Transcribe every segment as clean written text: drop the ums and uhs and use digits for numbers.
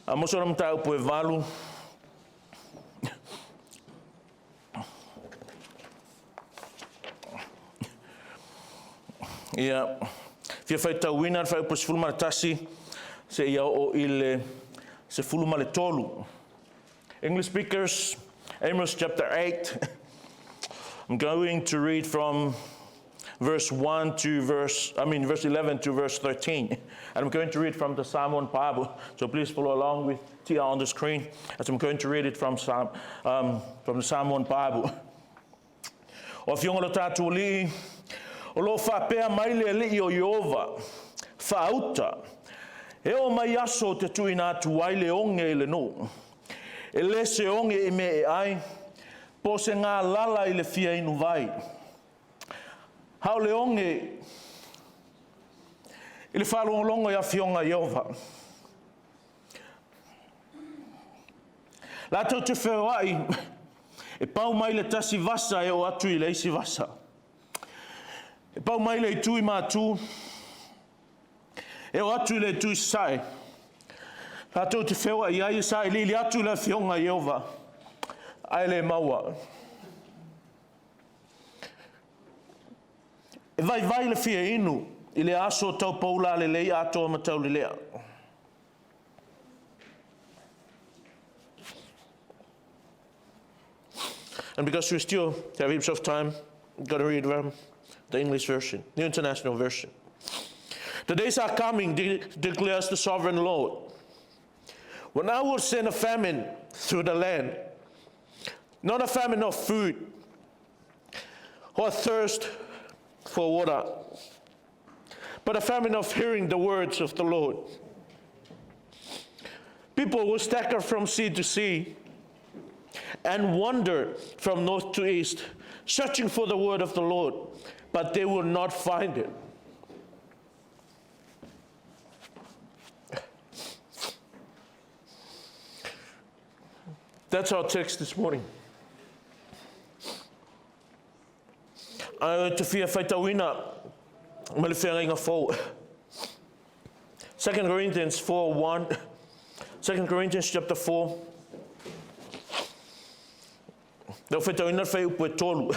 Amosa o le mataupu e valu. Ia, fia faitauina le fuaiupu 11 seia oo i le 13. English speakers, Amos chapter 8. I'm going to read from verse 1 to verse, I mean, verse 11 to verse 13. And I'm going to read from the Samoan Bible. So please follow along with Tia on the screen as I'm going to read it from, from the Samoan Bible. O afioga lo tātou alii, o lo o faapea mai le alii o Ieova, faauta, e oo mai aso ou te tuuina atu ai le oge i le nuu. E le se oge i mea e ai, po o se galala i le fia inu vai. A o le oge i le faalogologo i afioga a Ieova. Latou te feoai e pau mai le tasi vasa e oo atu i le isi vasa. E pau mai le itu i Matu, e oo atu i le itu i Sasae. Latou te feoai ai e sailiili atu i le afioga a Ieova, ae le maua. E vaivai le fia inu i le aso tau paula lelei atoa ma taulelea. And because we still have heaps of time, I'm going to read the English version, New International Version. The days are coming, declares the sovereign Lord, when I will send a famine through the land, not a famine of food or a thirst for water, but a famine of hearing the words of the Lord. People will stagger from sea to sea and wander from north to east, searching for the word of the Lord, but they will not find it. That's our text this morning. Ae te fia whaitauina ma le feagaiga fou. 2 Corinthians 4 1. 2 Corinthians chapter 4. Leo whaitauina le whaiupu e tolu.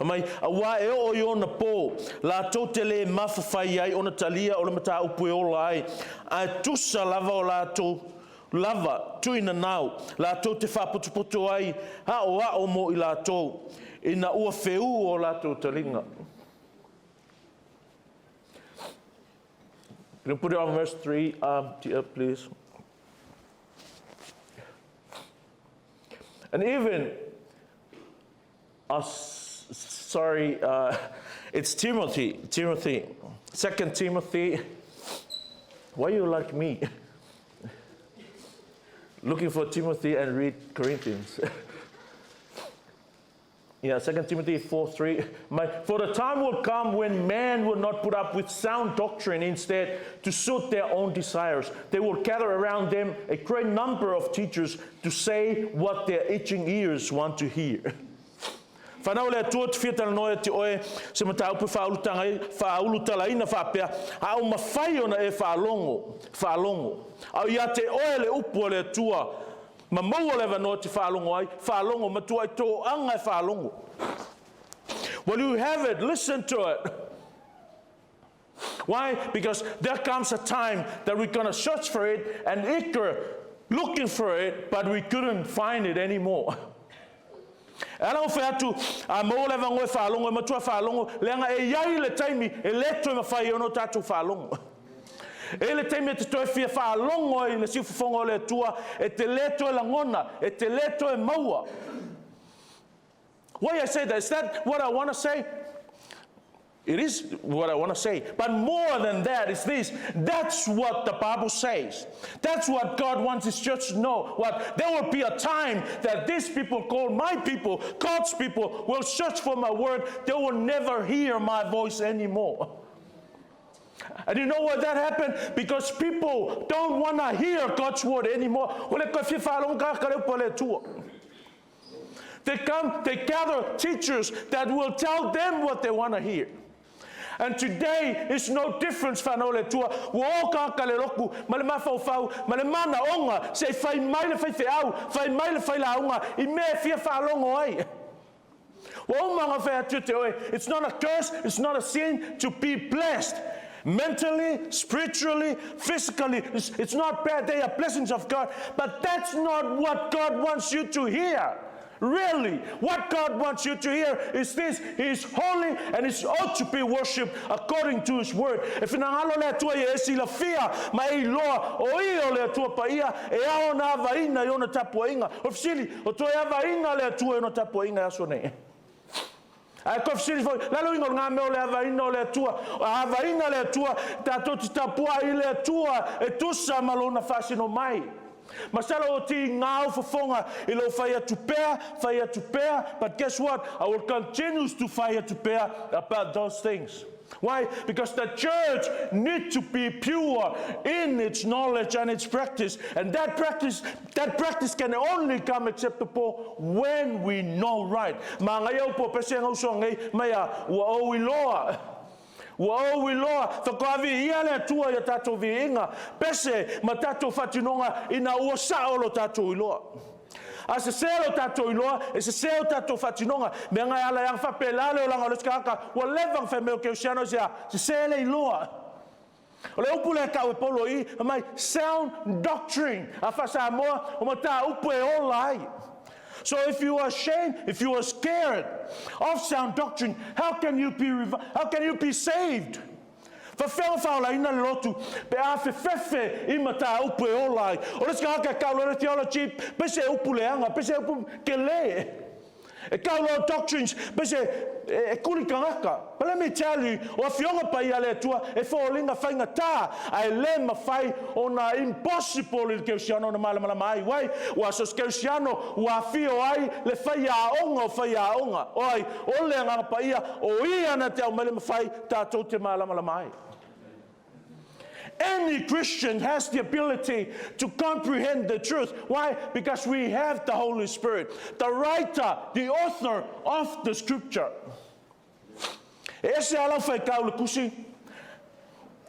Mai, auā e oo i ona pō, latou te lē mafawhai ai ona talia o le mataupu e ola ai, ae tusa lava o latou lava tui nanao, latou te faapotopoto ai aoao mo i latou, ina ua feū o latou taliga. Can you put it on verse 3, Tia, please? And even, sorry, it's Timothy, Timothy, Second Timothy. Why you like me? Looking for Timothy and read Corinthians. Yeah, 2 Timothy 4 3. For the time will come when men will not put up with sound doctrine, instead, to suit their own desires. They will gather around them a great number of teachers to say what their itching ears want to hear. Whanau le Atua te fia talanoa ia te oe se mataupu whaaulutalaina faapea, a o mawhai ona e whaalongo, whaalongo. A o ia te oe le upu o le Atua, ma maua le avanoa te faalogo ai, faalogo, matua i tō anga e faalogo. Well, you have it, listen to it. Why? Because there comes a time that we're going to search for it and eager looking for it, but we couldn't find it anymore. E ala o whai atu, a maua le avanoa e faalogo, e matua faalogo, leaga e iai le taimi e le toe mawhai ai ona o tātou faalogo. E i le taimi e te toe fia faalogo ai i le siufofoga o le Atua, e te le toe lagona, e te le toe maua. Why I say that? Is that what I want to say? It is what I want to say. But more than that is this. That's what the Bible says. That's what God wants His church to know. What there will be a time that these people called my people, God's people, will search for my word. They will never hear my voice anymore. And you know what that happened? Because people don't want to hear God's word anymore. They come, they gather teachers that will tell them what they want to hear. And today is no difference, whanau o le Atua. Ua o tagata i le lotu ma le mafaufau ma le manaoga se i fai mai le faifeau, fai mai le failauga i mea e fia faalogo ai. Ua uma ona fai atu te oe, it's not a curse, it's not a sin to be blessed. Mentally, spiritually, physically, it's not bad. They are blessings of God. But that's not what God wants you to hear. Really, what God wants you to hear is this: He is holy and is ought to be worshipped according to His word. E finagalo le Atua ia e silafia ma e iloa o ia o le Atua paia e ao ona avaina i ona tapuaiga. O fesili, o toe avaina le Atua i ona tapuaiga e aso nei. Ae koe fesili foi, lalo inga o ngā mea o le avaina o le Atua. O avaina le Atua, tātou te tapuai i le Atua e tusa ma lona faasino mai. Masalo o ti ngā ufafonga i lo fai atu pea, fai atu pea, but guess what? I will continue to fai atu pea about those things. Why? Because the church needs to be pure in its knowledge and its practice. And that practice can only come acceptable when we know right. Ma ngai au po pese ngau so ngai mai a ua o iloa. Ua o iloa, whakawi ia le Atua ia tātou viinga, pese ma tātou whatinonga ina ua sao lo tātou iloa. A se se lo tātou iloa, e se se o tātou whatinonga, me ngai ala yang whapela le o langa o le skaka, ua leva wha meo ke usiano se a, se se le iloa. O le upu le kau e polo i, mai sound doctrine, a whasamoa, o mata upu e ola ai. So if you are ashamed, if you are scared of sound doctrine, how can you be saved? Fa whea whaola ina le lotu, pe a fe i mata upu e ola ai. O le sika haka kau le theology, pe se upu leanga, pe se upu ke le. E kau lo doctrines, pe se e kuri kangaka. But let me tell you, o afioga pa ia le Atua, e fōlinga whainga tā, a e le mawhai o na impossible i le keusiano na malamalama ai. Wai, ua so keusiano, ua fio ai le whai aonga o whai aonga. O ai, o le anganga pa ia, o ia na te au mele mawhai, tātou te malamalama ai. Any Christian has the ability to comprehend the truth. Why? Because we have the Holy Spirit, the writer, the author of the scripture. E ese ala whai kau le kusi,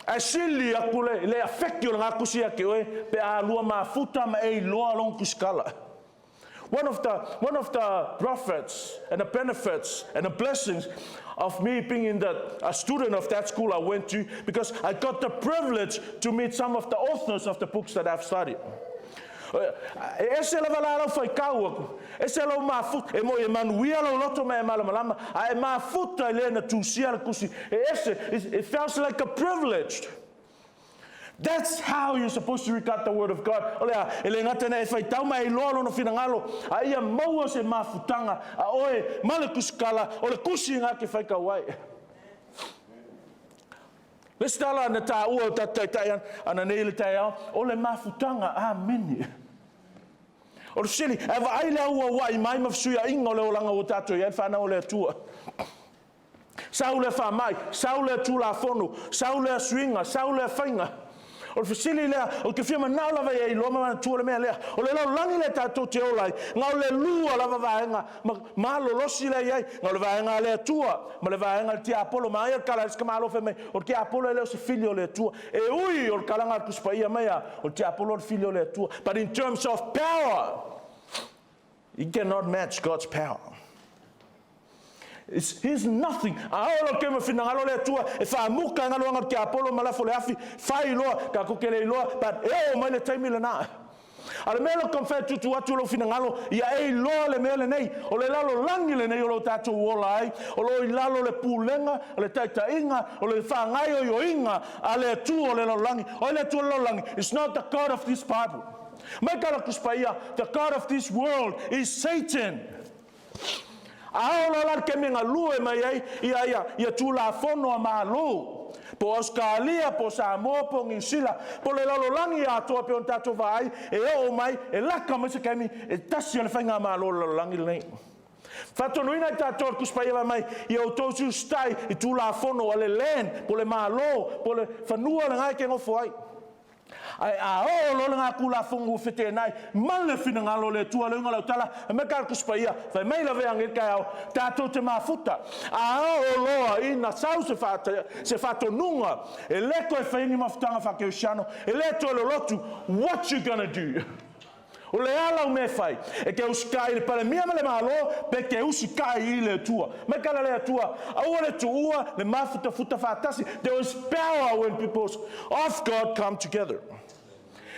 a sili aku le afekti o le ngā kusi a ke oe, pe a lua mafuta ma e iloa long kusikala. One of the prophets and the benefits and the blessings of me being a student of that school I went to, because I got the privilege to meet some of the authors of the books that I've studied. E ese lava la lau whai kau aku. Ese lau mafuta. E mo e manuia lau loto me e malamalama. A e mafuta i le na tusia le kusi. E ese, it feels like a privilege. That's how you're supposed to regard the word of God. Olea, e le ngata na e whai tau mai loa lono finangalo, a ia maua se mafutanga, a oe male kusikala, o le kusi ngā ke whai kau ai. Le stala na tā ua o tātai tai ana nei le tai ao, o le mafutanga, amene. O le sili, e va ai le aua wai mai ma fsuia inga o le olanga o tātou i ai whanau o le Atua. Sau le wha mai, sau le tūlafono, sau le suinga, sau le whainga. O le fesili lea, o ke fia manao lava ia iloa ma manatua le mea lea. O le lalolagi le tātou te ola ai, ngā o le lua lava vaenga, ma malolosi lea i ai, ngā o le vaenga a le Atua, ma le vaenga le tiapolo, ma ai o le kala le skamalo fe mai, o le tiapolo e leo se fili o le Atua. E ui o le kalanga le kuspaia mai a, o le tiapolo o le fili o le Atua. But in terms of power, you cannot match God's power. He's nothing. A olo ke ma finangalo le Atua, e whaamuka ngalo anga ke apolo malafo le afi, whai loa, ka kuke le loa, but e o mai le taimi le nā. A le mea lo kam tutu atu lo finangalo, ia e loa le mea le nei, o le lalo langi le nei o lo tātou ola ai, o lo i lalo le pulenga, o le taitainga, o le whangai o ioinga, a le Atua o le lalo langi, o le Atua o le lalo langi. It's not the God of this Bible. Mai kala kuspaia, the God of this world is Satan. A o la ke menga lue mai ai ia ia ia tūlafono a malo. Po Australia, po Samoa, po New Zealand, po le lalolagi atoa pe on tātou vaai, e oo mai, e laka mai se kaimi, e tasi o le whainga malo le lalolagi lenei. Whatonuina i tātou kuspaia mai, ia o tō stai i tūlafono a le land, po le malo, po le whanua le ngai ke ngofo ai. Ae a oo loa le ga tulafono ua feteenai ma le finagalo o le Atua, le uiga o lau tala, fai mai le Tusi Paia, fai mai lavea nei le taeao, tatou te mafuta. A oo loa ina sau se faatonuga e le toe faia ni mafutaga faakerisiano, e le toe lolotu, what you gonna do? O le a lau mea e fai? E te usitai i le Palemia ma le Malo, pe te usitai i le Atua? Mai tala le Atua, aua le tuua le mafutafuta faatasi. There is power when people of God come together.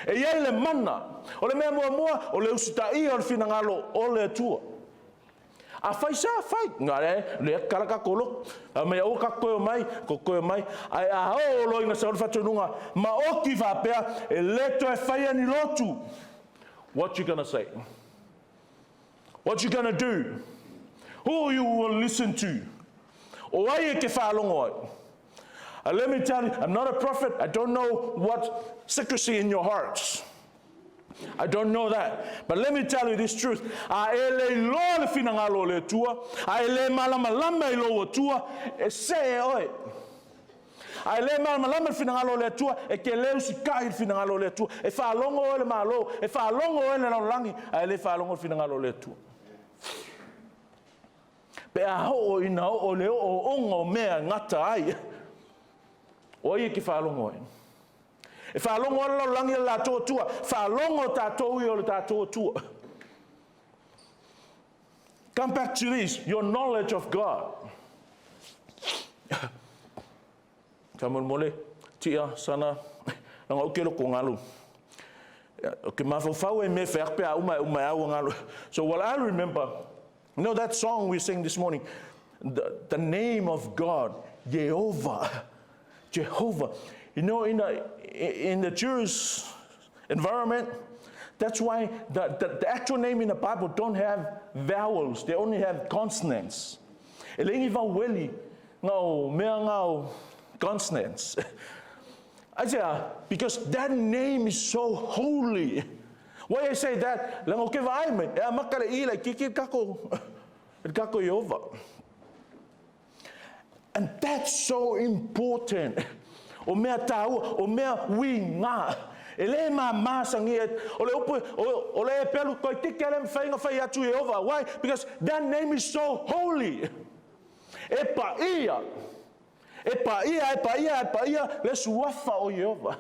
E i ai le mana. O le mea muamua, o le usitaia o le finagalo o le Atua. A fai sa, fai. Ngā le, le kala ka kolo. A mea o ka koe o mai, ko koe o mai. Ae a oo loa ina sau le faatonuga, ma oki faapea, e le toe faia ni lotu. What you gonna say? What you gonna do? Who you will listen to? O ai e ke whaalongo ai? Let me tell you, I'm not a prophet. I don't know what secrecy in your hearts. I don't know that. But let me tell you this truth. A e le iloa le finagalo o le Atua, a e le malamalama i lou Atua, e se e oe. A e le malamalama le finagalo o le Atua, e te le usitai i le finagalo o le Atua. E faalogo oe le Malo, e faalogo oe le lalolagi, a e le faalogo le finagalo o le Atua. Pe a oo ina oo le ooooga o mea e gata ai, o ai e ke faalogo ai? E faalogo le lalolagi i le latou Atua, faalogo tatou ia o le tatou Atua. Come back to this, your knowledge of God. Faamolemole, tia, sana, leaga ou te loko galu. O ke mafaufau e mea fai pe a uma e uma e au galu. So what I remember, you know that song we sing this morning, the name of God, Jehovah, Jehovah. In the Jewish environment, that's why the actual name in the Bible don't have vowels, they only have consonants. E le ingi voweli, ngau mea ngau consonants. I say, because that name is so holy. Why I say that? Leaga ke vaai mai, e amaka le i lai kiki kako, kako Jehovah. And that's so important. O mea tāua, o mea ui ngā. E le ma masangi e, o le upu, o le e pelu, koi tike le mwhainga whai atu Jehovah. Why? Because that name is so holy. E pa ia. E pa ia, e pa ia, e pa ia, le suafa o Jehovah.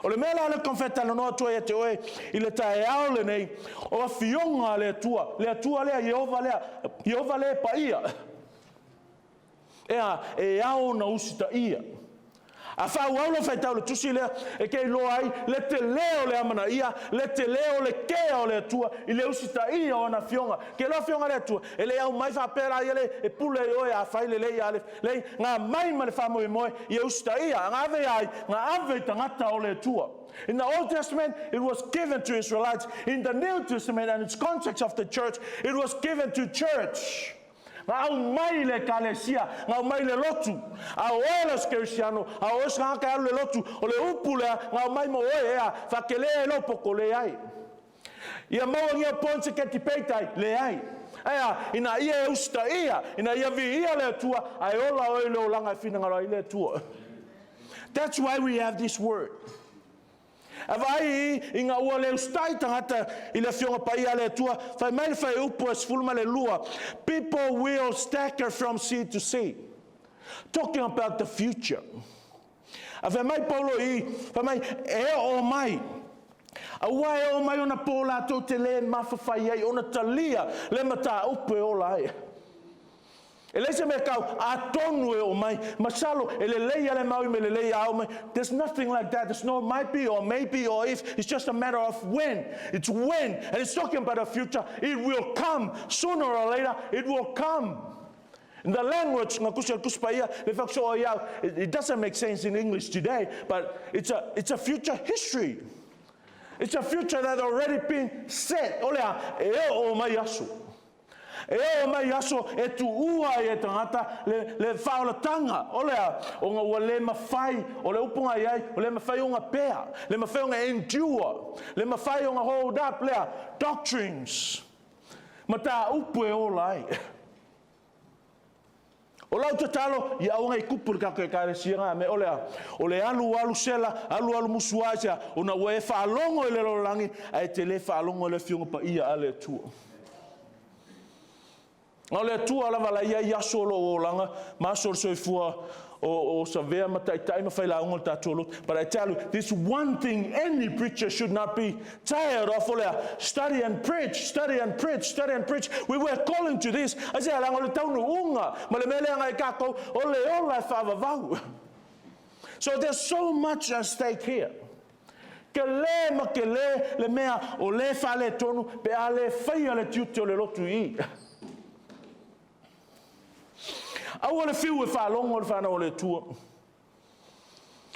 O le mea la le konfeta no atua ia te oe i le taeao lenei, o afioga a le Atua lea, Jehovah lea, Jehovah lea e paia. Ea, e ao na usitaia. A faaauau lo faitau le tusi lea, e ke iloa ai le tele o le amanaia, le tele o le kea o le Atua, i le usitaia o ana afioga. Ke loa afioga le Atua, e le au mai faapea la ia le, e pule i oe a fai le lei a le, le, ngā mai ma le whaamoemoe, i e usitaia, ngā ave ai, ngā ave i tangata o le Atua. In the Old Testament, it was given to Israelites. In the New Testament and its context of the church, it was given to church. Nga au mai le ekalesia, nga au mai le lotu. A o oe le kerisiano, a o oe sanga ka alu le lotu, o le upu lea, nga au mai mo oe ea, whakele e lo poko le ai. Ia maua ngia points e ke debate ai, le ai. Aia, ina ia e usta ia, ina ia vi ia le Atua, ai ola oe le olanga e whinangaro ai le Atua. That's why we have this word. A vai i ngā ua le ustai tangata i le afioga paia le Atua, fai mai le fai upu e 12, people will stagger from sea to sea. Talking about the future. A fai mai Paulo i, fai mai, e o mai. A ua e o mai ona pō lātou te le mawhawhai ai, ona talia le mata upu e ola ai. E le se mea kau, a tonu e o mai, masalo, e le lei ale maui me le lei au mai. There's nothing like that. There's no might be or maybe or if. It's just a matter of when. It's when. And it's talking about the future. It will come. Sooner or later, it will come. In the language, nga kusi al kuspaia, le whakso o iau, it doesn't make sense in English today, but it's a future history. It's a future that already been set. Olea, e o mai aso. E o mai aso e tu ua e tangata le whaolatanga. Olea, o ngā ua le mawhai, o le upunga i ai, o le mawhai o ngā pea, le mawhai o ngā endure, le mawhai o ngā hold up, lea, doctrines. Ma tā upu e ola ai. O lau tatalo, ia aua nei tupu i le tatou Ekalesia na mea, o le a? O le alu alu sela, alu alu musuai sea, ona ua e faalogo i le lalolagi, ae e te le faalogo i le Afioga Paia a le Atua. Na o le Atua lava la e i ai aso o lou olaga ma aso o le soifua o Savea ma taitai ma failauga o le tatou lotu. But I tell you, this one thing any preacher should not be tired of, o le a? Study and preach, study and preach, study and preach. We were calling to this. Aisea? Leaga o le taunuuga ma le mea lea agai tatou, o le ola e faavavau. So there's so much at stake here. Tele ma tele le mea o le faaletonu pe a le faia le tiute o le lotu i i. Aua le fiu e faalogo le fanau a le Atua.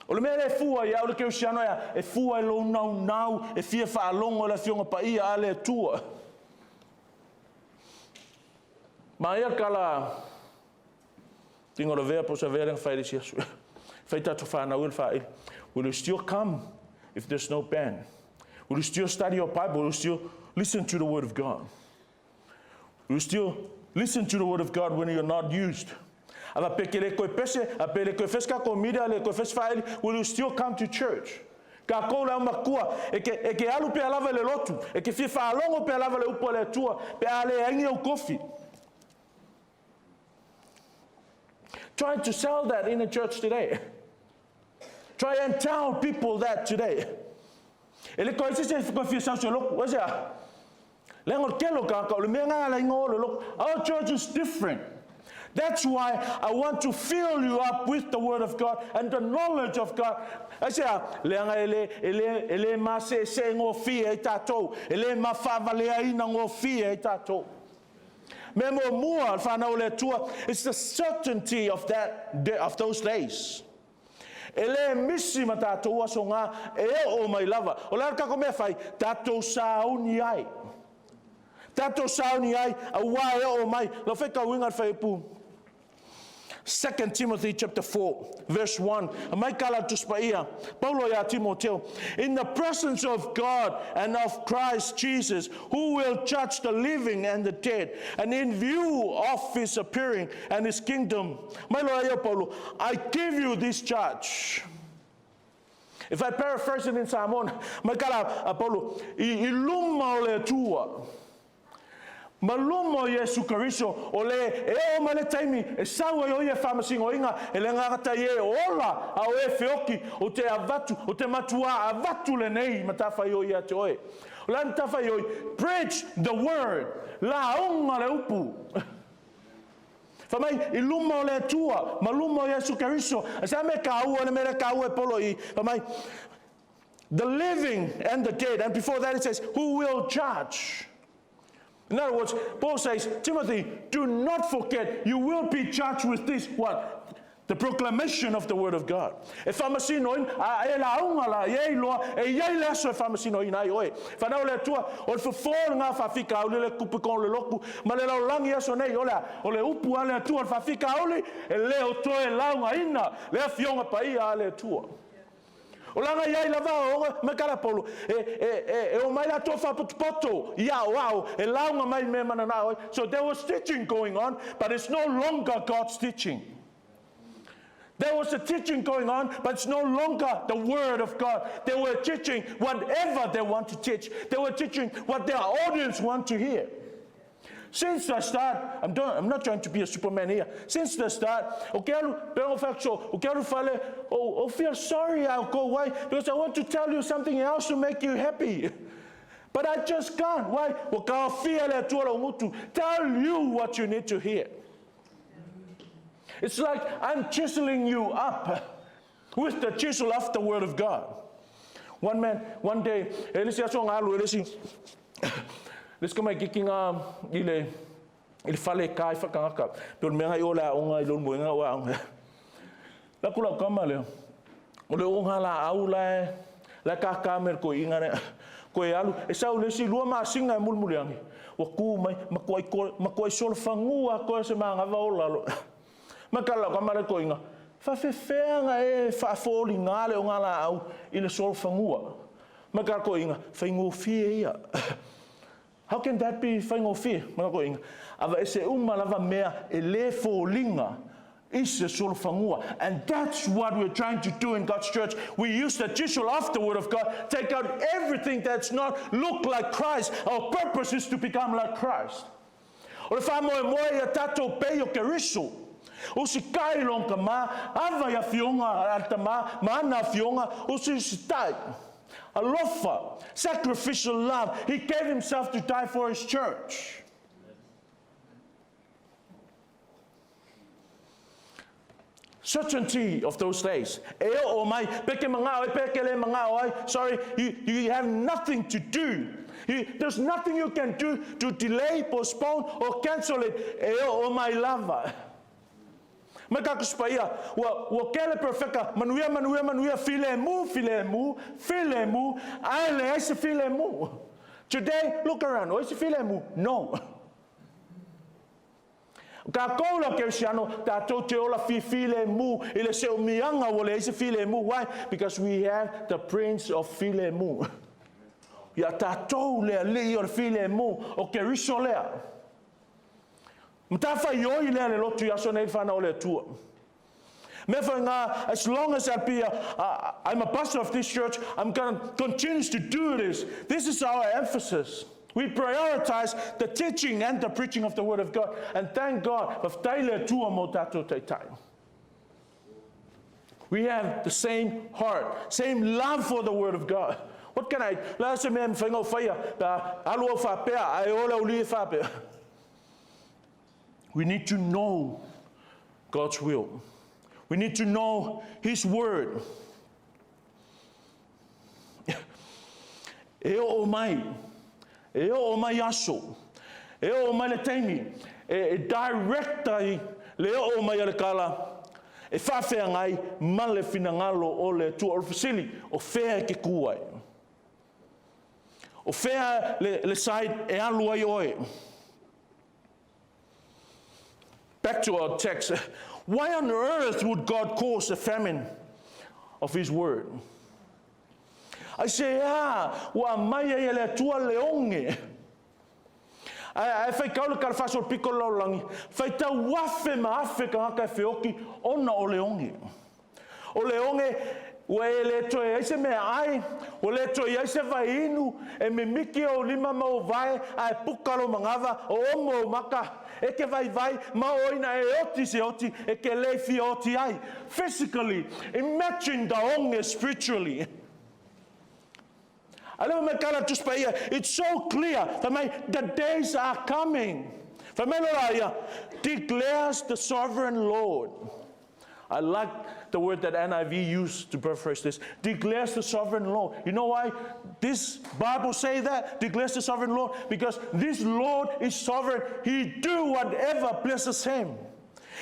O le mea lea e fua ia au le kerisiano ea, e fua i lou naunau e fia faalogo i le Afioga Paia a le Atua. Manaia le tala tinga o Lavea po o Savea lea na fai i le isi aso. Fai tatou fanau i le faaili. Will you still come if there's no band? Will you still study your Bible? Will you still listen to the Word of God? Will you still listen to the Word of God when you're not used? A pe ke le koe pese, a pe le koe fes ka komida, le koe fes faaili, will you still come to church? Tatou le aumatua, e ke, e ke alu pea lava i le lotu, e ke fia faalogo pea lava le upu a le Atua, pe a leai ni au kofi. Try to sell that in a church today. Try and tell people that today. E le koe se se koe fia sau se lotu, aisea? Leaga o le tele o tagata, o le mea lena e ala ai ona o le lotu. Our church is different. That's why I want to fill you up with the word of God and the knowledge of God. Aisea? Leaga e le, e le, e le maseesee gofie ai tatou. E le mafaavaleaina gofie ai tatou. Mea muamua, le fanau a le Atua, it's the certainty of that, of those days. E le misi ma tatou aso gā, e oo mai lava. O le a le tatou mea e fai? Tatou sauni ai. Tatou sauni ai, auā e oo mai. Lau faitauina le fuaiupu 2 Timothy chapter 4 verse 1. Aumai tala a le Tusi Paia, Paulo ia Timoteo, In the presence of God and of Christ Jesus, who will judge the living and the dead, and in view of his appearing and his kingdom. Mai loa ia o Paulo, I give you this charge. If I paraphrase it in Samoan, mai kala a Paulo, i, i luma o le Atua, ma luma o Iesu Keriso, o le e oo mai le taimi e sau ai o ia e faamasinoina, e le gagata i e ola a o e feoki, o te avatu, o te matuā avatu lenei matafaioi ia te oe. O le a matafaioi? Preach the word, lauga le upu. Fai mai, i luma o le Atua, ma luma o Iesu Keriso. A se a mea e kāua le mea lea e kāua e Paulo i, fai mai, the living and the dead. And before that it says, who will judge? In other words, Paul says, Timothy, do not forget, you will be judged with this, what? The proclamation of the word of God. E faamasinoina, a e lauga la, e iloa, e i ai le aso e faamasinoina ai oe. Whanau le Atua, o le fofo le ngā faafitauli le tupu i tonu o le lotu, ma le lalolagi aso nei, o le a? O le upu a le Atua o le faafitauli, e le o toe laugaina le Afioga Paia a le Atua. O lana i ai lava o mai kala Paulo, e, e, e, e o mai latou faapotopoto i aoao, e lauga mai mea mananao ai. So there was teaching going on, but it's no longer God's teaching. There was a teaching going on, but it's no longer the word of God. They were teaching whatever they want to teach. They were teaching what their audience want to hear. Since the start, I'm, don't, I'm not trying to be a superman here. Since the start, o ke alu, pe o whakso, o ke alu fale, oh, oh, feel sorry, I'll go away, because I want to tell you something else to make you happy. But I just can't. Why? Ua kaofia le Atua lou gutu. Tell you what you need to hear. It's like I'm chiseling you up with the chisel of the word of God. One man, one day, e le isi aso nga alu, e le isi, le isi tamaititi nga i le, i le fale e ka ai whakangaka. Pe o le mea nga i o le aoga i lolu moenga o aoga. La ku lau kama lea, o le o ngā la au la e, la e kākā me le koiinga lea. Koe alu, e sau le isi lua masina e mulimuli ange. Ua kū mai, makuai koe, makuai solofanua koe se manava o lalo. Mai ka lau kama le koiinga, Faafefea e faafoliga le o ngā laau i le solofanua. Mai ka koiinga, faigofie ia. How can that be faigofie? Mai ka koiinga, ava ese uma lava mea e le foliga. I se solofagua. And that's what we're trying to do in God's church. We use the chisel of the Word of God, take out everything that's not look like Christ. Our purpose is to become like Christ. O le faamoemoe ia tatou pei o Keriso. Usitai lon tama, ava i afioga a le tama ma ana afioga, usiusitai. Alofa, sacrificial love. He gave himself to die for his church. Certainty of those days. E oo mai, pe ke mangao ai, pe ke le mangao ai. Sorry, you have nothing to do. There's nothing you can do to delay, postpone, or cancel it. E oo mai lava. Mai ka kusipaia, ua kele perfeka, manuia, manuia, manuia, filemu, filemu, filemu, ae leai se filemu. Today, look around, oi se filemu? No. O tatou la Kerisiano, tatou te ola filemu i le seumiaga ua leai se filemu. Why? Because we have the Prince of Filemu. Ia tatou le alii o le filemu, o Keriso lea. Matafaioi lea le lotu i aso nei le whanau o le Atua. Mea foi ngā, as long as I be I'm a pastor of this church, I'm going to continue to do this. This is our emphasis. We prioritize the teaching and the preaching of the word of God. And thank God, faafetai le Atua mo tatou taitai. We have the same heart, same love for the word of God. What can I, la se mea mawhai ngau whaia, pe alu au whapea, ai ole au li whapea. We need to know God's will. We need to know His word. E oo mai, e oo mai aso, e oo mai le taimi, e direct ai le oo mai a le kala, e faafeagai ma le finagalo o le Atua. O le fesili, o fea e ke ku ai? O fea le side e alu ai oe? Back to our text. Why on earth would God cause a famine of His word? I say, ah, ua mai ai e le Atua le oge. Ae faitau le kalafasa o le piko o le lalolagi, faitau afe ma afe tagata e feoti ona o le oge. O le oge, ua e le toe ai se meaai, ua le toe i ai se vaiinu, e mimiki ou lima ma ou vae, ae puka lou manava, o omo ou maka, e ke vaivai, ma o ina e oti se oti, e ke le fia oti ai. Physically, imagine the oge spiritually. A le mai kala Tusi Paia, it's so clear, fai mai, the days are coming. Fai mai lola ia, declares the sovereign Lord. I like the word that NIV used to paraphrase this. Declares the sovereign Lord. You know why this Bible say that? Declares the sovereign Lord. Because this Lord is sovereign. He do whatever pleases him.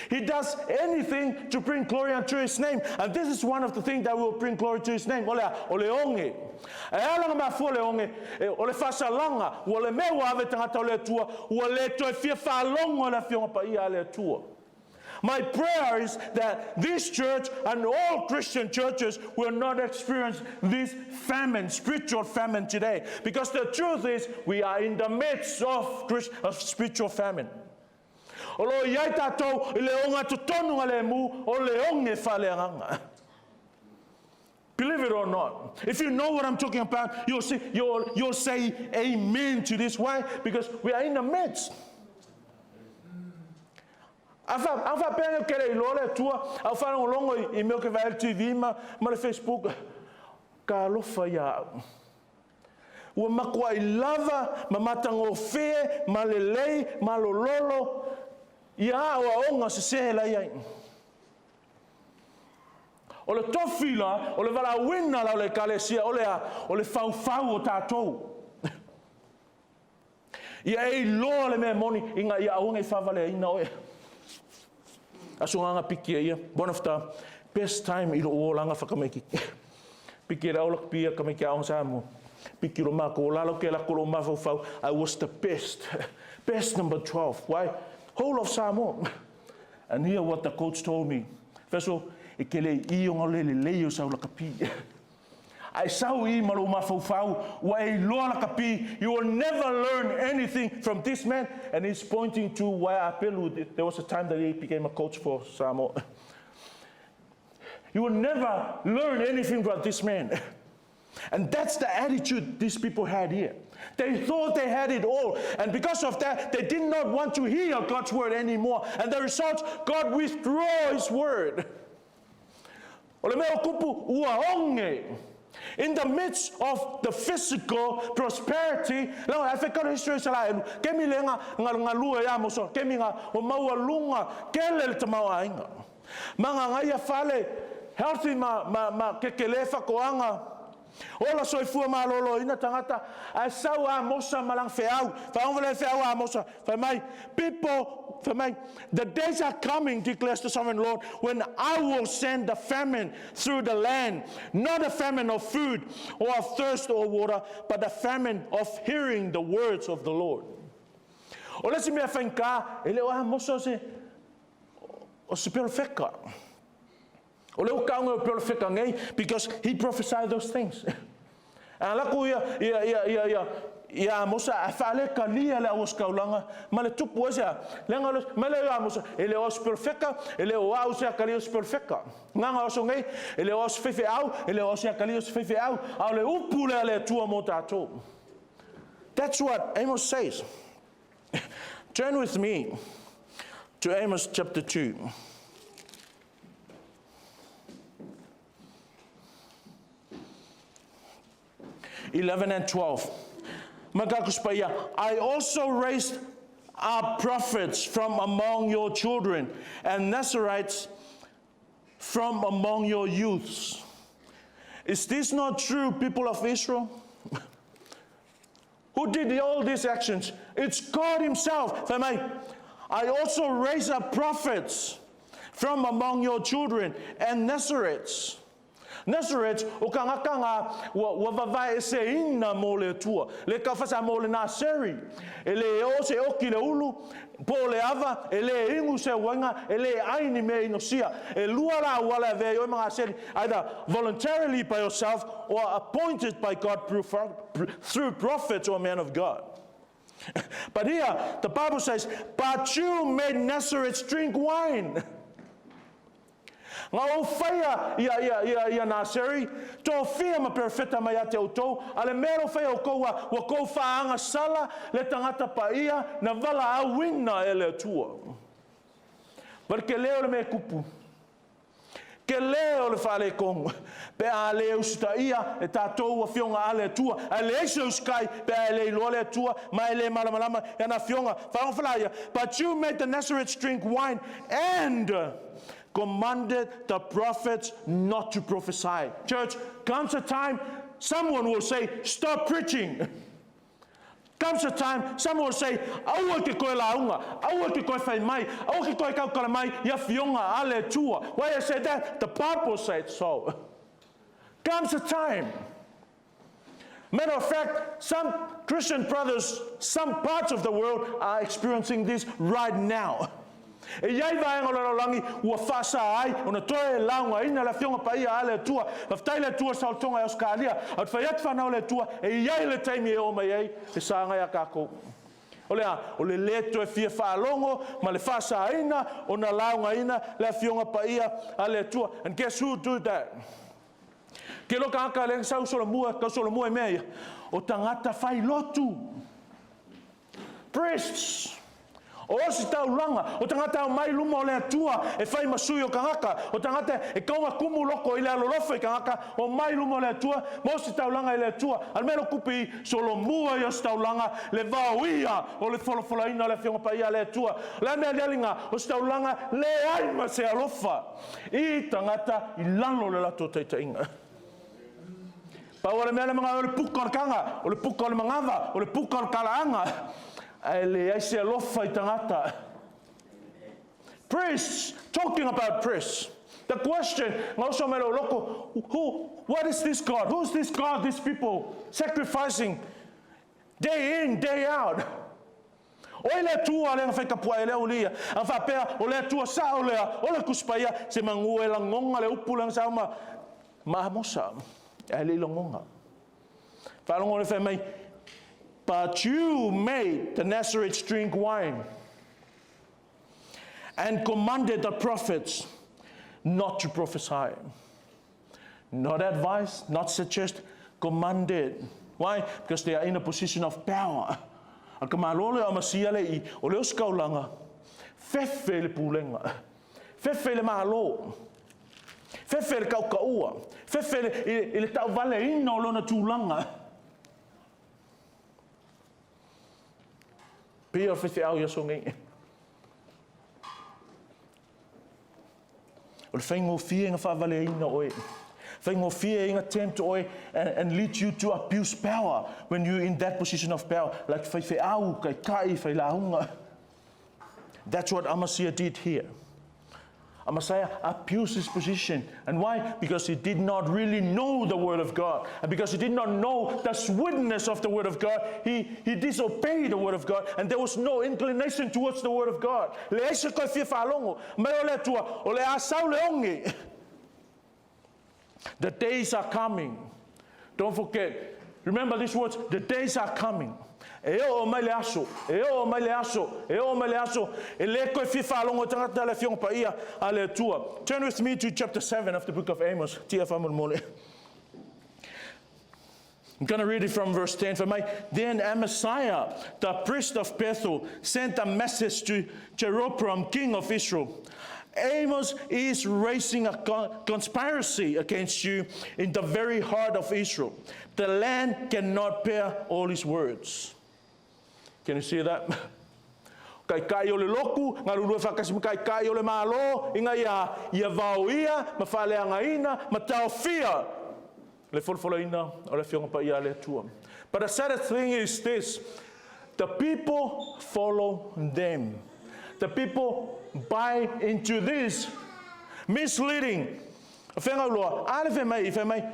He does anything to bring glory unto his name. And this is one of the things that will bring glory to his name. O le a? O le oge. E ala na mafua le oge, o le faasalaga, ua le mea ua ave tagata o le Atua, ua le toe fia faalogo i le Afioga Paia a le Atua. My prayer is that this church and all Christian churches will not experience this famine, spiritual famine today. Because the truth is, we are in the midst of spiritual famine. O lo o i ai tatou i le ogatotonu a le mu o le oge faaleagaga. Believe it or not, if you know what I'm talking about, you'll say amen to this. Why? Because we are in the midst. A faapea nei ke le iloa le Atua, a o faalogologo i mea o ke vaai le TV ma le Facebook, ka alofa ia au. Ua matuai lava ma matagofie ma lelei ma lololo ia aoaoga sesē la e i ai. O le tofi la, o le valaauina la o le Ekalesia, o le a? O le faufau o tatou. Ia e iloa le mea moni ina ia aua nei faavaleaina oe. Aso gaga piki e ia, one of the best time i lou olaga whakamaikiki. Piki e le aola pia ka mai aoga Samoa. Piki lo mākou, o lalo ke lako lo mafaufau, I was the best. Best number 12. Why? Whole of Samoa. And here what the coach told me. Feso, e ke le i o ngā le le lei o sa ula kapi. Ae sau i i ma lou mafaufau, ua e iloa lakapi, you will never learn anything from this man. And he's pointing to Uaea Apelu. There was a time that he became a coach for Samoa. You will never learn anything from this man. And that's the attitude these people had here. They thought they had it all. And because of that, they did not want to hear God's word anymore. And the result, God withdrew his word. O le mea o kupu, ua oge. In the midst of the physical prosperity, leaga e fai history sa la elu, kemi le nga nga ngalue ia moso, kemi nga o maualuga kele le tamaoaiga. Ma nga fale healthy ma ma ma kekele fakoanga. Ola soifua malōlōina tagata, ae sau Amosa ma lana feau. Faagogo le feau a Amosa. Fai mai, people, fai mai, the days are coming, declares the sovereign Lord, when I will send a famine through the land, not a famine of food or of thirst or water, but a famine of hearing the words of the Lord. O le isi mea faigata, e le o Amosa o se, o se perofeka. O le ukaunga o perofeka nei, because he prophesied those things. A laku ia, ia, ia, ia, ia, ia Amosa a faale kalia le auosikaulaga ma le tupu ai sea leaga le mai le Amosa e le o se perofeka e le o au se akalia o se perofeka gaga o aso nei e le o se faifeau e le o se akalia o se faifeau a o le upu lea a le Atua mo tatou. That's what Amos says. Turn with me to Amos chapter 2. 11 and 12. I also raised up prophets from among your children and Nazarites from among your youths. Is this not true, people of Israel? Who did all these actions? It's God Himself. I also raised up prophets from among your children and Nazarites. Nazareth, o kangaka nga ua, ua vavae eseina mo le Atua. Le kaufasa mo le Naseri. E le o se oki le ulu, po o le ava, e le inu se uaina, e le ai ni mea inosia. E lua la auala e avea ai oe ma Naseri, either voluntarily by yourself or appointed by God through prophets or men of God. But here, the Bible says, but you made Nazareth drink wine. Nga ou faia ia ia ia ia Naseri, tofia ma perofeta mai ia te outou, a le mea lo faia oukou a ua kou faaga sala le tagata paia na valaauina e le Atua. But ke leo le mea kupu. Ke leo le faaletonu, pe a le usitaia e tatou afioga a le Atua, ae leai se usitai pe a e le iloa le Atua ma e le malamalama i ana afioga. Faagofalaia, But you made the Nazarites drink wine and commanded the prophets not to prophesy. Church, comes a time someone will say, stop preaching. Comes a time, someone will say, aua ke koe lauga, aua ke koe fai mai, aua ke koe kaukala mai, i afioga a le Atua. Why I say that? The Bible said so. Comes a time. Matter of fact, some Christian brothers, some parts of the world are experiencing this right now. E i ai vaega o le lalolagi ua faasa ai ona toe laugaina le Afioga Paia a le Atua. Faafetai le Atua saolotoga e Ausetalia. A o te fai atu fanau le Atua, e i ai le taimi e oo mai ai le saga iā tatou. O le a? O le lē toe fia faalogo ma le faasaina ona laugaina le Afioga Paia a le Atua. And guess who do that? Ke loa tagata lea na sau solomua, tau solomua i mea ia, o tagata fai lotu. Priests. O ositaulaga, o tagata ao mai luma o le Atua e fai ma sui o tagata, o tagata e kauga kumu loko i le alolofa i tagata, o mai luma o le Atua ma ositaulaga i le Atua. A le mea lo kupi i solomua i ositaulaga le vaoia o le folafolaina o le Afioga Paia a le Atua. O le a mea alialiga, ositaulaga leai ma se alofa i tagata i lalo o le latou taitaiga. Pau o le mea le manao o le puka o le kaga, o le puka o le manava, o le puka o le talaaga, ae leai se alofa i tagata. Priests, talking about priests. The question, nga oso mai lou loko, who, what is this God? Who's this God, these people sacrificing day in, day out? O ai le Atua lea na fai tapuai ai le aulia, a faapea, o le Atua sao lea, o le Tusi Paia, se manu e lagona le upu lea na sau ma, ma Amosa. Ae le i lagona. Faalogo le fai mai, "But you made the Nazarites drink wine and commanded the prophets not to prophesy." Not advise, not suggest, commanded. Why? Because they are in a position of power. A ka malo le Amasia le i, o le osikaulaga, fefe le pulega, fefe le malo, fefe le kaukaua, fefe le, i le tauvaleina o lona tulaga. Pei o le faifeau i aso nei. O le faigofie na faavaleaina oe. Faigofie ina tempt oe and lead you to abuse power when you in that position of power. Like faifeau, kaikai, failauga. That's what Amasia did here. Amaziah abused his position. And why? Because he did not really know the Word of God. And because he did not know the sweetness of the Word of God, he disobeyed the Word of God. And there was no inclination towards the Word of God. Leai se koe fia faalogo. Mai o le Atua, o le a sau le oge. The days are coming. Don't forget. Remember these words. The days are coming. E oo mai le aso, e oo mai le aso, e oo mai le aso, e le koe fia faalogo tagata le Afioga Paia a le Atua. Turn with me to chapter 7 of the book of Amos. Tia faamolemole. I'm going to read it from verse 10. For my, then Amaziah, the priest of Bethel, sent a message to Jeroboam, king of Israel. Amos is raising a conspiracy against you in the very heart of Israel. The land cannot bear all his words. Can you see that? Kaikai o le loku, galulue faatasi ma kaikai o le Malo, ina ia, ia vaoia, ma faaleagaina, ma taofia le folafolaina o le Afioga Paia a le Atua. But the saddest thing is this, the people follow them. The people buy into this misleading. Fegauloa, a le fai mai, fai mai,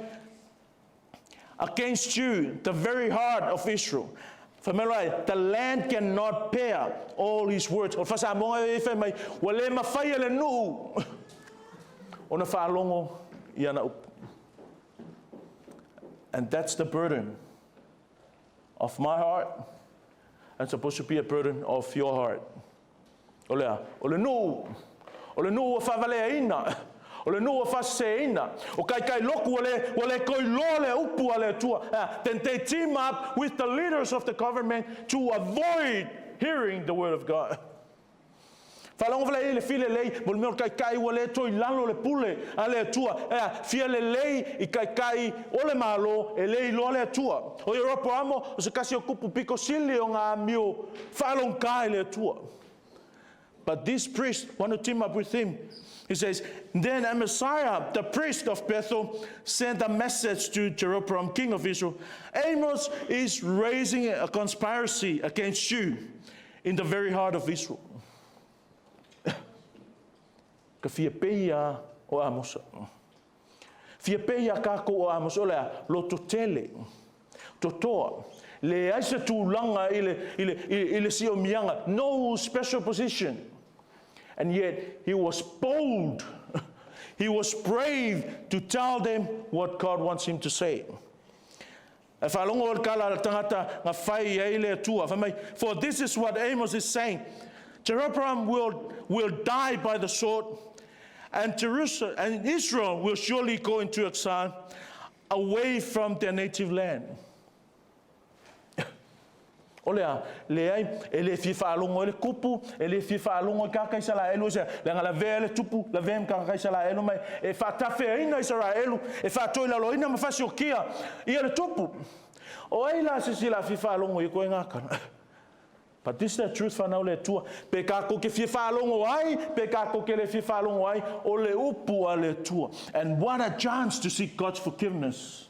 against you, the very heart of Israel. Fai mai loa, the land cannot bear all his words. O le faa-Samoa e fai mai, ua le mafai e le nuu ona faalogo i ana upu. And that's the burden of my heart and supposed to be a burden of your heart. O le a? O le nuu. O le nuu ua faavaleaina. O le nuu ua faaseseina. O kaikai loku ua le, ua le koiloa le upu a le Atua. Then they team up with the leaders of the government to avoid hearing the word of God. Faalogo vale i le fia lelei, mo le mea o le kaikai ua le toe i lalo le pule a le Atua. Ea, fia lelei i kaikai o le Malo e le iloa le Atua. O Ieropoamo, o se kasi o kupu piko sili o ngā amio faalogogā i le Atua. But this priest want to team up with him. He says, Then Amaziah, the priest of Bethel, sent a message to Jeroboam, king of Israel. Amos is raising a conspiracy against you in the very heart of Israel. Ka fia pei a o Amosa. Fia pei a kākou o Amosa, o le a, loto tele, totoa, leai se tulaga i le, i le, i, i le siomiaga, no special position. And yet he was bold. He was brave to tell them what God wants him to say. E faalogo le kala le tagata na fai ai le Atua. Fai mai, for this is what Amos is saying. Jeroboam will die by the sword, and Jerusalem and Israel will surely go into exile away from their native land. O le a, leai, e le fia faalogo ai le kupu, e le fia faalogo ai kaka Isaraelu, se leaga lavea le tupu, lavea ma kaka Isaraelu mai, e faatafeaina Isaraelu, e faatoilaloina ma faasiokia ia le tupu. O ai la se isi la fia faalogo i koe ngakana? But this is the truth whanau le Atua. Pe kākou ke fia faalogo ai, pe kākou ke le fia faalogo ai, o le upu a le Atua. And what a chance to seek God's forgiveness.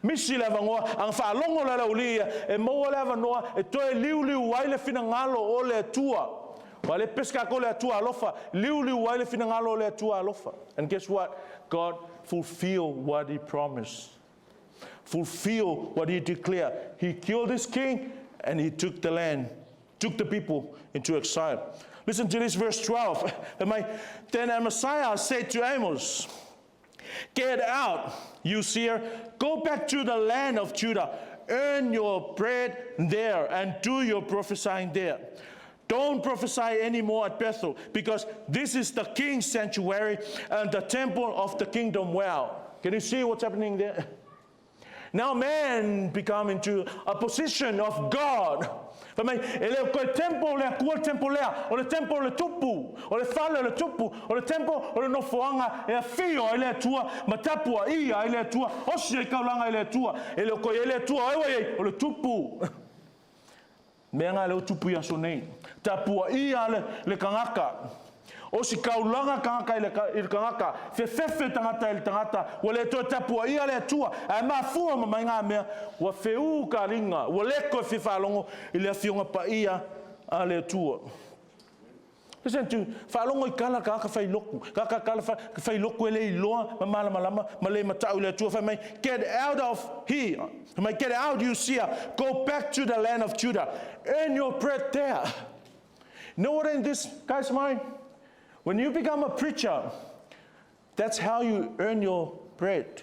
Misi le avanoa, a na faalogo le alauli ia, e maua le avanoa e toe liuliu ai le finagalo o le Atua. Ua le pese kākou le Atua alofa, liuliu ai le finagalo o le Atua alofa. And guess what? God fulfill what he promised. Fulfill what he declared. He killed this king and he took the land, took the people into exile. Listen to this verse 12. Then Amaziah said to Amos, Get out, you seer. Go back to the land of Judah. Earn your bread there and do your prophesying there. Don't prophesy anymore at Bethel, because this is the king's sanctuary and the temple of the kingdom. Well, can you see what's happening there? Now man become into a position of God. Fai mai, e le o koe temple o le Atua le temple lea, o le temple o le Tupu, o le fale o le Tupu, o le temple o le nofoaga e afio ai le Atua ma tapuaia ai le Atua, osi ai kaulaga i le Atua. E le o koe i ai le Atua, o ai ua i ai? O le Tupu. Mea nga lea ua tupu i aso nei. Tapuaia le, le kangaka. O si kaulaga kangaka i le, i le kangaka, fefefe tagata i le tagata, ua le toe tapuaia le Atua, ae mafua ma mai ngā mea, ua feū ka ringa, ua le koe fia faalogo i le Afioga Paia a le Atua. Listen to, faalogo i kala kaka fai loku, kaka kala fai loku e le iloa ma malamalama ma le matau i le Atua, fai mai, get out of here, fai mai, get out you seer, go back to the land of Judah, earn your bread there. You know what in this guy's mind? When you become a preacher, that's how you earn your bread.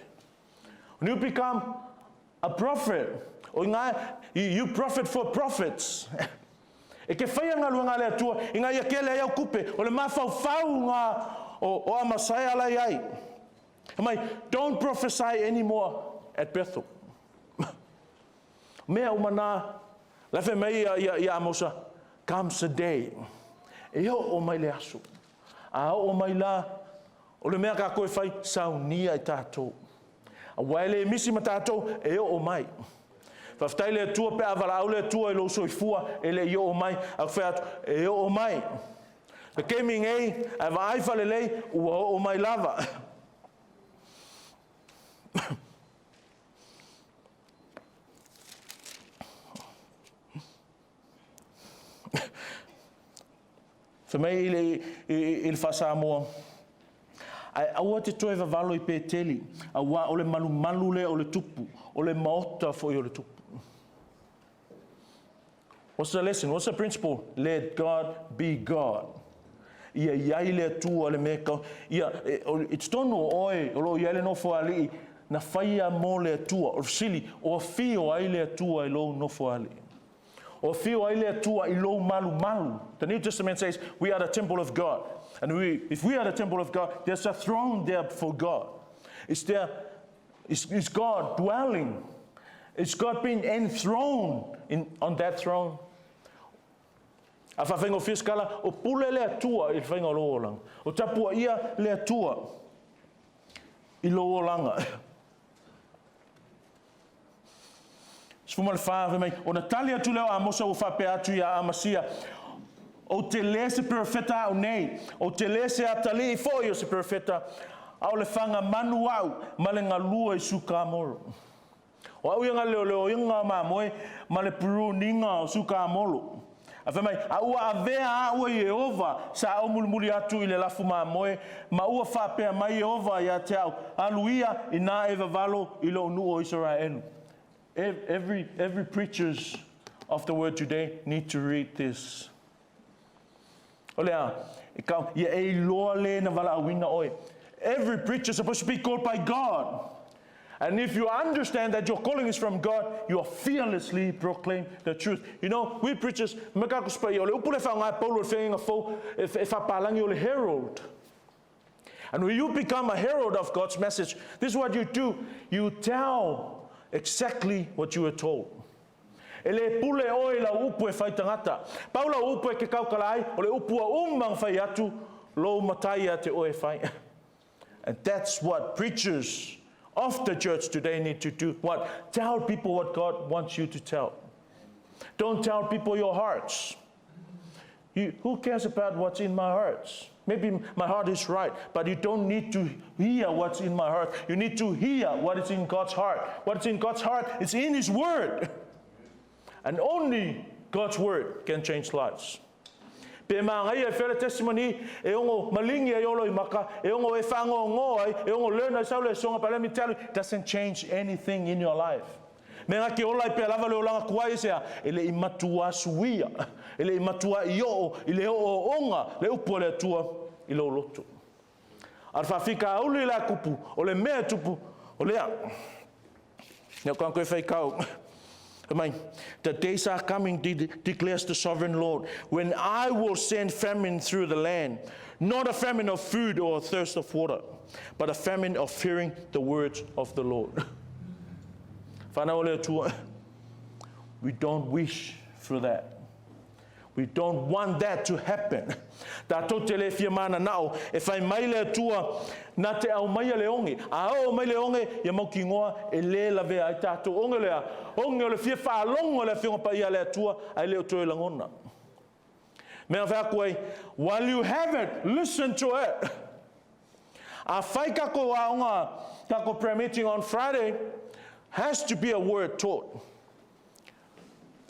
When you become a prophet, o ngā, you profit for prophets. E ke whaia ngā luanga le atua, i ngā ia kele ai au kupe, o le mawhauwhau ngā o, o Amasaia lai ai. Mai, don't prophesy anymore at Bethel. Mea uma nā, la whai mai ia, ia, ia Amosa, comes a day. E o o mai le aso. A o o mai la, o le mea ka koe whai, saunia i tātou. A wai le misi ma tātou, e o o mai. Whawhtai le atua pe awala au le atua i lo soifua, e le i o o mai, a whai atu, e o o mai. Le kemi ngei, a vaai whalelei, ua o o mai lava. Fai mai i le, i, i le Faa-Samoa, Ae aua te toe vavalo i Peteli, auā o le malumalu lea o le tupu, o le maota foi o le tupu. What's the lesson? What's the principle? Let God be God. Ia i ai le Atua le mea kau. Ia, e, o, i totonu o oe, o loo i ai le nofo alii, na whaia mō le Atua. O le fesili, o afio ai le Atua i lou nofo alii. O afio ai le Atua i lou malumalu. The New Testament says we are the temple of God. And we, if we are the temple of God, there's a throne there for God. Is there, is, is God dwelling? Is God being enthroned in, on that throne? A whawhaingofie se kala, o pule le Atua i le whainga o lou olaga. O tapuaia le Atua i lou olaga. 14, fai mai, ona tali atu lea o Amosa ua faapea atu iā Amasia, Ou te lē se perofeta a'u nei, ou te lē se atalii fo'i o se perofeta, a o le faga manu a'u ma le galue i Sukamolo. O a'u ia ga leoleoiga o mamoe ma le puruniga o Sukamolo. A fai mai, A ua avea a'u e Ieova, sa ou mulimuli atu i le lafu mamoe, ma ua faapea mai Ieova iā te a'u, Alu ia, inā e vavalo i lo'u nuu o Isaraelu. Every, every preachers of the word today need to read this. O le a, e kau, ia e iloa le na valaauina oe. Every preacher is supposed to be called by God. And if you understand that your calling is from God, you are fearlessly proclaim the truth. You know, we preachers, me ka kuspa o le upu le whaonga e Paulo e whenga fou, e, e whapalangi o le herald. And when you become a herald of God's message, this is what you do. You tell exactly what you were told. E le pule oe i lau upu e whai tangata. Pau lau upu e ke kaukala ai, o le upu a umang whai atu, lou matai a te oe whai. And that's what preachers of the church today need to do. What? Tell people what God wants you to tell. Don't tell people your hearts. You, who cares about what's in my heart? Maybe my heart is right, but you don't need to hear what's in my heart. You need to hear what is in God's heart. What is in God's heart is in His Word. And only God's Word can change lives. Pe māngai e whea le testimony e ongo malingi ai olo i maka, e ongo e whangongo ai, e ongo learn ai saule e songa, but let me tell you, it doesn't change anything in your life. Me nga ke ola i pea lava le olaga kuai e sea, e le i matua suia, e le i matua i oo, i le ooonga, le upu a le Atua i lou loto. A o le faafitauli la e tupu, o le mea e tupu, o lea. Ia ka koe whaikau. Mai, the days are coming, declares the sovereign Lord, when I will send famine through the land, not a famine of food or a thirst of water, but a famine of hearing the words of the Lord. Whanau o le Atua, we don't wish for that. We don't want that to happen. Tatou te le fia mananao e fai mai le Atua na te aumaia le oge. A oo mai le oge, ia mautinoa e le lavea ai tatou. Oge o le a? Oge o le fia faalogo i le Afioga Paia a le Atua ae le o toe lagona. Mea fai atu ai, while you have it, listen to it. A fai tatou aoga, tatou prayer meeting on Friday, has to be a word taught.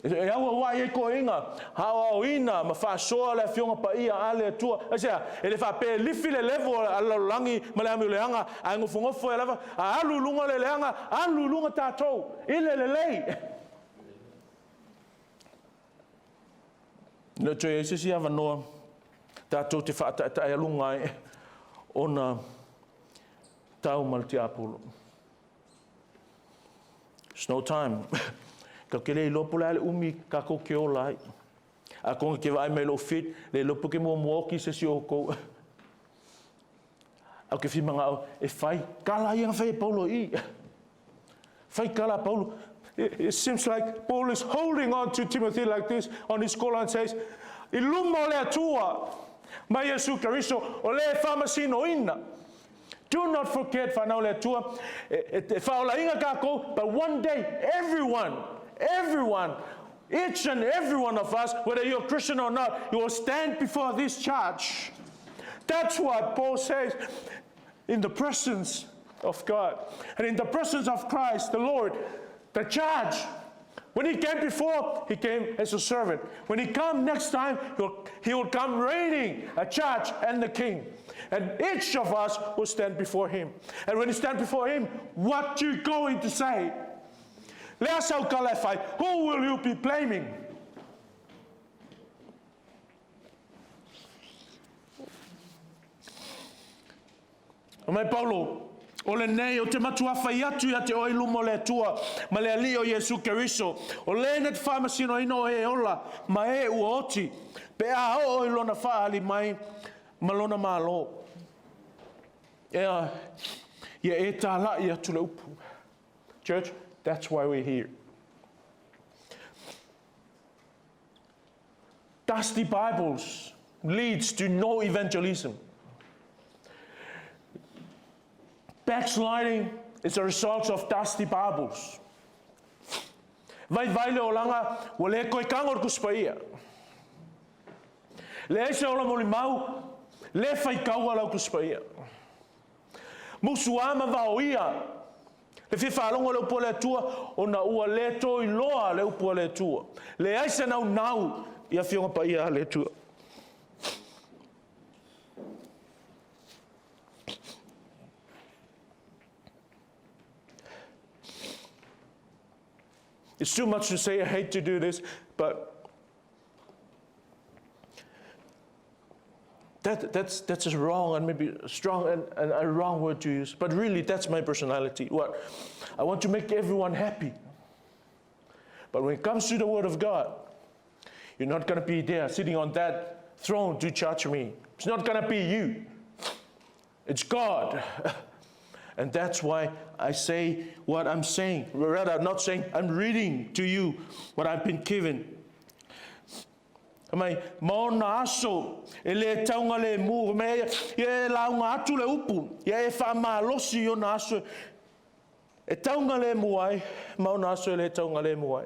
E auauai ai toeaiina, aoaoina ma faasoa le Afioga Paia a le Atua. Aisea? E le faapea e lifi le level a le lalolagi ma le amioleaga, ae nofonofo ai lava, a alu i luga le leaga, alu i luga tatou i le lelei. E le o toe i ai se isi avanoa tatou te faataetaealuga ai ona tau ma le tiapolo. It's no time. Tatou te le iloa po o le a le umi tatou te ola ai. Atonu e te vaai mai i lou fit, le iloa po te muamua oti se isi o outou. Ae ou te fia manao e fai tala ia na fai e Paulo i i. Fai tala a Paulo. It seems like Paul is holding on to Timothy like this on his collar and says, I luma o le Atua ma Iesu Keriso o le e faamasinoina. Do not forget, whanau le Atua, e, e, e whaolainga kākou, but one day, everyone, everyone, each and every one of us, whether you're a Christian or not, you will stand before this charge. That's why Paul says, in the presence of God and in the presence of Christ, the Lord, the judge, When he came before, he came as a servant. When he come next time, he'll, he will come reigning, a judge and the king. And each of us will stand before him. And when you stand before him, what you going to say? Lea sau tala e fai, who will you be blaming? Fai mai Paulo, O lenei ou te matua fai atu ia te oe i luma o le Atua ma le Alii o Iesu Keriso, o le na te faamasinoina o e ola ma e ua oti, pe a oo i lona faaali mai ma lona Malo. Ea, ia e tālaʻi atu le upu. Church, that's why we're here. Dusty Bibles leads to no evangelism. Backsliding is a result of dusty Bibles. Vaivai le olaga, ua le toe tago le Tusi Paia. Leai se ola molimau, le faitaua lau Tusi Paia. Musu a ma vaoia le fia faalogo i le upu a le Atua, ona ua le toe iloa le upu a le Atua. Leai se naunau i Afioga Paia a le Atua. It's too much to say, I hate to do this, but that, that's, that's a wrong and maybe strong and, and a wrong word to use. But really, that's my personality. What? I want to make everyone happy. But when it comes to the Word of God, you're not going to be there sitting on that throne to judge me. It's not going to be you. It's God. And that's why I say what I'm saying. Rather, I'm not saying, I'm reading to you what I've been given. Mai, ma ona aso, e le taunga le mū, me ia e lauga atu le upu, ia e whaamalosi i ona aso, e taunga le mū ai, ma ona aso e le taunga le mū ai.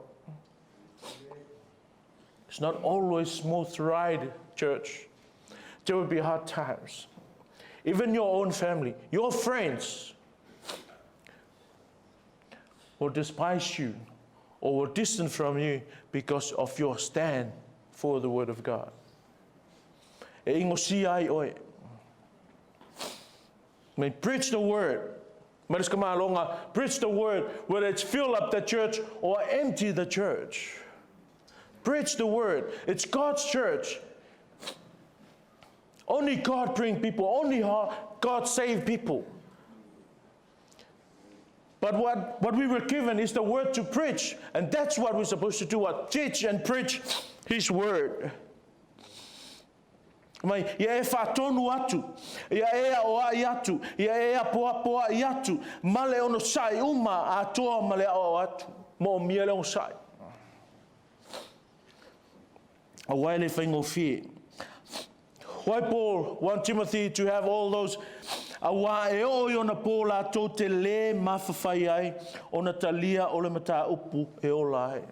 It's not always smooth ride, church. There will be hard times. Even your own family, your friends will despise you or will distance from you because of your stand for the word of God. E ingosia ai oe. May preach the word. Mariska Malonga, preach the word, whether it's fill up the church or empty the church. Preach the word. It's God's church. Only God bring people. Only God save people. But what, what we were given is the word to preach. And that's what we're supposed to do, what teach and preach his word. Mai, ia e whaatonu atu, ia e o ai atu, ia e apoapo ai atu, ma le ono sai uma, atoa ma le ao atu, mo mia le ono sai. Auā e le faigofie. Why Paul want Timothy to have all those auā e oo i ona pō latou te lē mafafai ai ona talia o le mataupu e ola ai.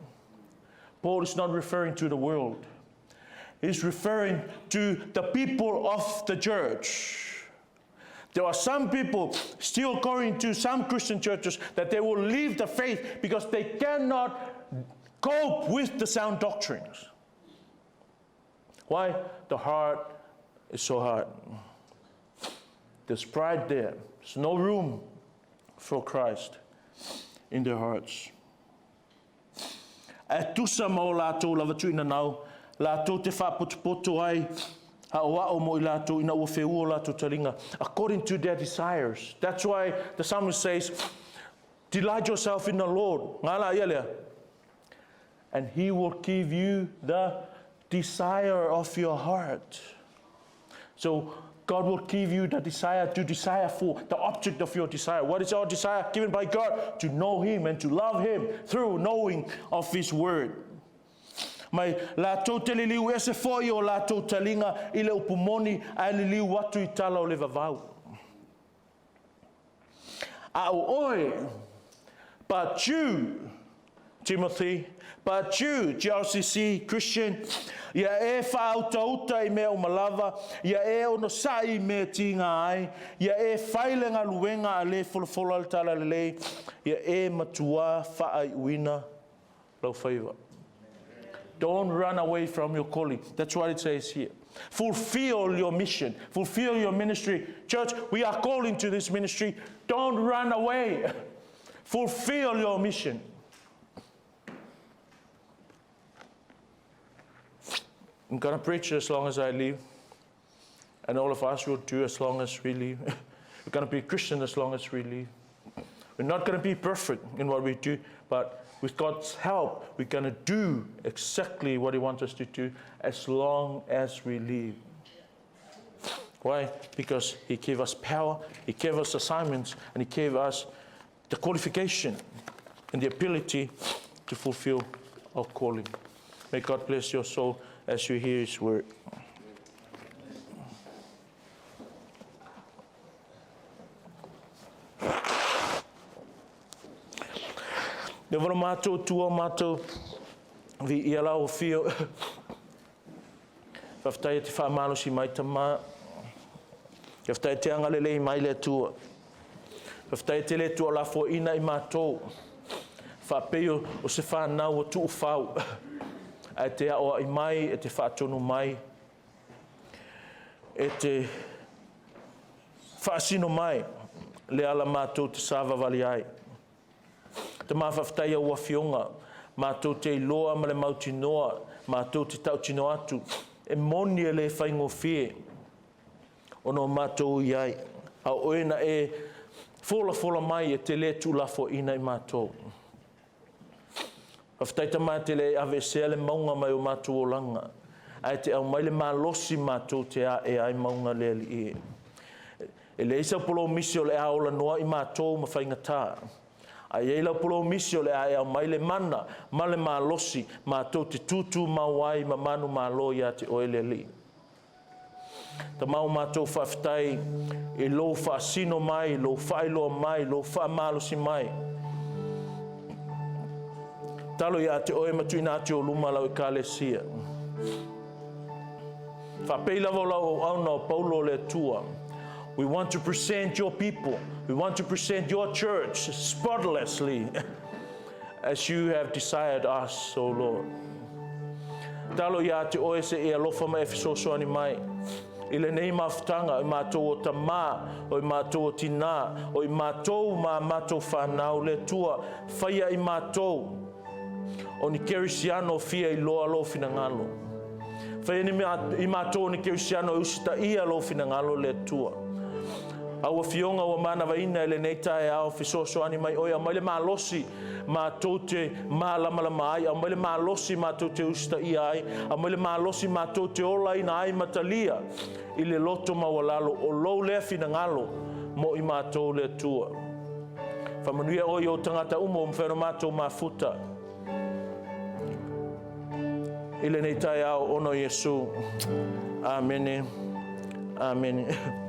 Paul is not referring to the world. He's referring to the people of the church. There are some people still going to some Christian churches that they will leave the faith because they cannot cope with the sound doctrines. Why? The heart is so hard. There's pride there. There's no room for Christ in their hearts. Ae tusa ma o latou lava tuuina nau, latou te faapotopoto ai aoao mo i latou ina ua feua o latou taliga, according to their desires. That's why the psalmist says, Delight yourself in the Lord. Ngā la ia lea. And he will give you the desire of your heart. So God will give you the desire to desire for the object of your desire. What is our desire given by God? To know Him and to love Him through knowing of His Word. Mai latou te liliu ese foi o latou taliga i le upu moni ae liliu atu i tala o le vavau. A o oe, but you, Timothy, but you, GRCC Christian, ia e faautauta i mea uma lava, ia e onosai i mea e tiga ai, ia e fai le galuega a le folafola le talalelei, ia e matuā faaiuina lau faiva. Don't run away from your calling. That's what it says here. Fulfill your mission. Fulfill your ministry. Church, we are calling to this ministry. Don't run away. Fulfill your mission. I'm going to preach as long as I live. And all of us will do as long as we live. We're going to be Christian as long as we live. We're not going to be perfect in what we do, but with God's help, we're going to do exactly what He wants us to do as long as we live. Why? Because He gave us power, He gave us assignments, and He gave us the qualification and the ability to fulfill our calling. May God bless your soul as you hear His word. E wara mātou tua mātou vi ia la o fio. Whawhetai e te whaamalosi mai tama. Whawhetai e te angalelei mai le Atua. Whawhetai e te le Atua la foaina i mātou. Whaapei o, o se whanau o tuufau. Ae te aoai mai, e te whaatonu mai, e te faasino mai le ala mātou te sāvavali ai. Tama faafetai au afioga, matou te iloa ma le mautinoa, matou te tautino atu, e moni e le faigofie ona o matou i ai, a o oe na e folafola mai e te le tuulafoaina i matou. Faafetai Tama te le aveesea le mauga mai o matou olaga, ae te aumai le malosi matou te ae ai mauga le Alii e. E leai sau polomisi o le a ola noa i matou ma faigata. A i ai lau polomisi o le a e aumai le mana ma le malosi matou te tūtūmau ai ma manumalo iā te oe le Alii. Tama o matou faafetai i lou faasino mai, lou faailoa mai, lou faamalosi mai. Talo iā te oe ma tuuina atu o luma lau Ekalesia. Faapei lava o lau auauna o Paulo le Atua. We want to present your people. We want to present your church spotlessly as you have desired us, O Lord. Talo iā te oe se e alofa ma e fesoasoani mai i lenei mafutaga, o i matou o tamā, o i matou o tinā, o i matou ma a matou whanau, le Atua, whaia i matou, o ni kerisiano fia iloa lou finagalo. Faia ni mea i matou o ni kerisiano e usitaia Lou finagalo le Atua. Au Afioga ua manavaina i lenei taeao, fesoasoani mai Oe, aumai le malosi matou te malamalama ai, aumai le malosi matou te usitaia ai, aumai le malosi matou te olaina ai ma talia i le loto maualalo o Lou lea finagalo mo i matou le Atua. Faamanuia Oe i Ou tagata uma ua mafai ona matou mafuta i lenei taeao ona o Iesu. Amene. Amene.